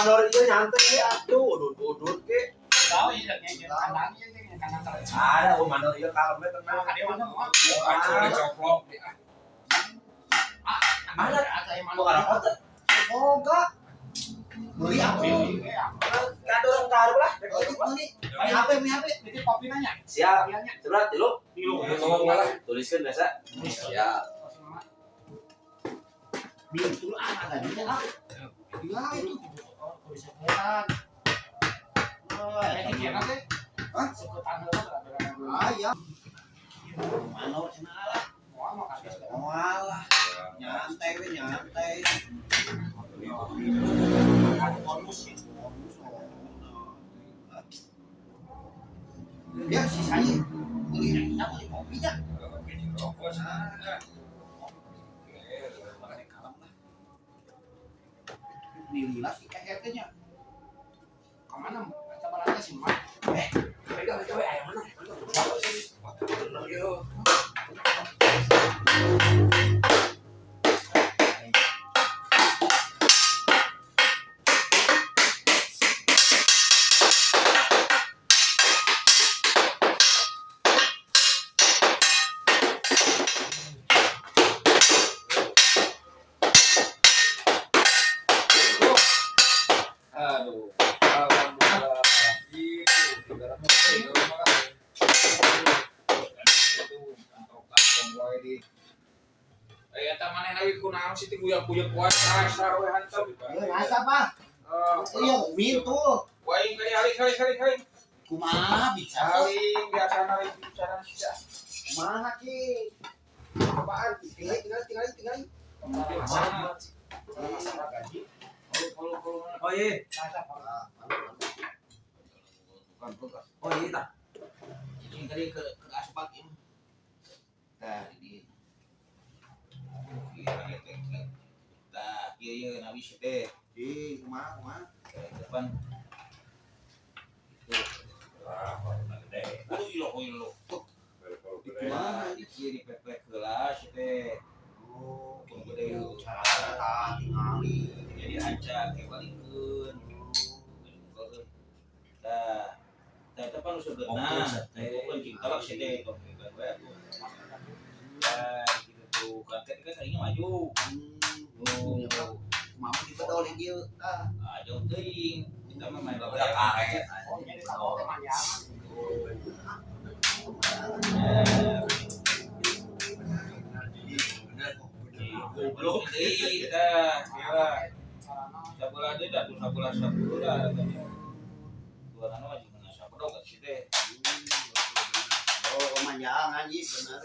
Mandor ieu nyantai atuh, udut-udut ke. Tahu ya, kandang ieu teh kandang kelinci. Ada oh mandor ieu kalem we tenang. Kade mana moal? Acul dicoplok di ah. Mana? Ada yang mana? Bukan rokok teh. Boga. Beli apa? Kadorong ka hareup lah. Beli. Beli HP, beli HP. Itu kopi nanya. Siap. Kopiannya. Sebelah tilu. Tilu. Ngomong malah. Tuliskeun biasa. Siap. Beli itu ah ada dia ah. Gila itu. Oh, bisa kelihatan. Oh, Eh, kira teh. Hah? Seketan heula berapa? Ah iya. Manor cenah lah. Moal mah kagak. Moal lah. Nyantai we nyantai. Bonus ya. Ya sisanya beli kita beli kopi nya. Rokok sana. Makanya kalem lah. Nilai sih kayak nya. Kemana? Eta barangnya sih mah. Pegang pegang we aya mana? Tenang yo. Aduh, alhamdulillah. Itu ibaratnya itu mah kan. Itu kantong wae di. Eh eta maneh lagi kunaon sih tiguyak-guyak wae kasar we hantem. Ya nasa pak. Iya mintul. Wae kali kali kali kali kali. Kumaha bisa? Saling biasana we bicara sih. Kumaha ki? Apaan? Tinggal tinggal tinggal tinggal. Masalah Masalah gaji. kalau Oh iya. Ah, bukan bekas. Oh iya tah. Cicing tadi ke aspak ini. Tah di dieu. Tah kieu ieu nabi si teh. Di kumaha kumaha? Depan. Wah, gede. Oh iya oh iya. Di kumaha di kieu dipeplek heula si teh. Oh, Kudu gede cara tah tingali. Jadi ancak ke balikeun. Tah. Tah eta pan geus geunah. Bukan cing telak si teh kok kan we atuh. Tah gitu tuh kan kan aing maju. Oh, Mau dibedol ieu tah. ah jauh teuing. Kita mah main Udah karet. Oh, jadi kalau teh manjangan. Goblok deui tah. Kira Sarana sabelah deui dah tuh sabelah 10 dah katanya. Dua nana mah jeung sabedog atuh si teh. Oh, manjangan ji bener.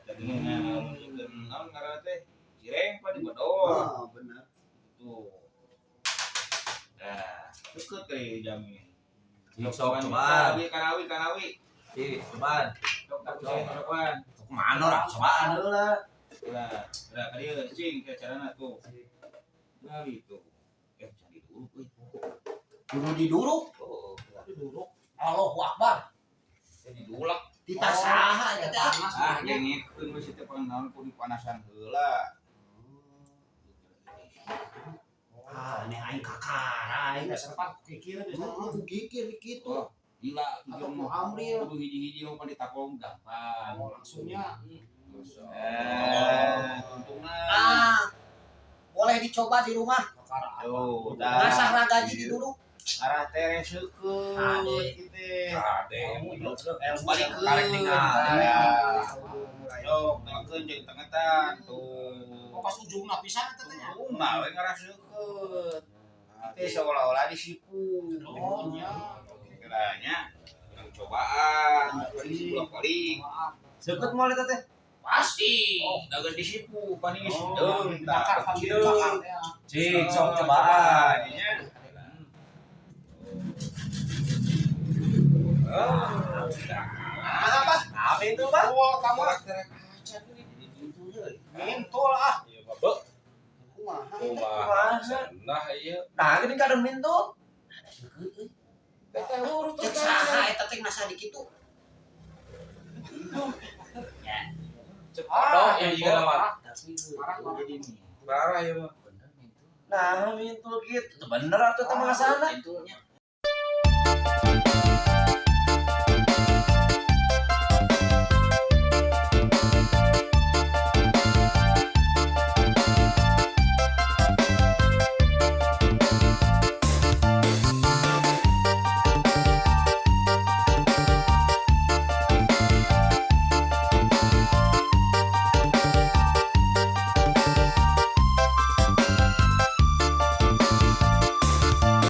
Tadi ngomongkeun naon ngaranna teh? Cireng pa dibedol. Oh, bener. Tuh. Nah, deket kali jamnya. Sok cobaan. Kanawi, kanawi, kanawi. Ih, cobaan. Sok tak saya sokan. Sok manor ah, cobaan heula. Lah, lah kali ieu cing ke carana tuh. Nah gitu. Eh, jangan diduruk euy. Kudu diduruk. Oh, duduk. Allahu Akbar. didulak. Tita saha eta teh. Panas Ah, ya. dengekeun we si teh pangnaon kudu dipanasan heula. Ah, aneh aing kakara aing. Biasa pan kikir biasa. Ku gigir kitu. Oh, gila Atau tuh ku amril. Kudu hiji-hiji mah pan ditakom gampang. Oh, langsungnya. Eh, untungna. Ah. Boleh dicoba di rumah. Kakara. Tuh, dah. Ngasah ragaji diduruk. Arah tere seukeut Ade. kitu. Ade. Balikeun. Karek tinggal. Sok, tengkeun jeung tengetan tuh. Oh, pas ujungna pisan eta teh nya. Ujungna we ngarah seukeut. Teh seolah-olah disipu. Oh, nya. Kiranya urang cobaan, bolak-balik. Seukeut moal eta teh. Pasti, da geus disipu, paning geus Oh, hideung dibakar tah. pan dibakar teh. Cik, sok cobaan. Jadinya. Ah, apa? Apa itu, Pak? Wah, kamu mintul ah. Iya, Bapak. Kumaha eta? Kumaha? Nah, iya. Nah, gini kadang mintul. Ada seukeut euy. Teh urut Cek saha eta teh ngasah di kitu. Cek kodok ya jika nama. Tapi Marah, marah. Jadi nih. Parah ya, Pak. Bener mintul. Nah, mintul gitu. Bener atuh teh masana. Mintulnya.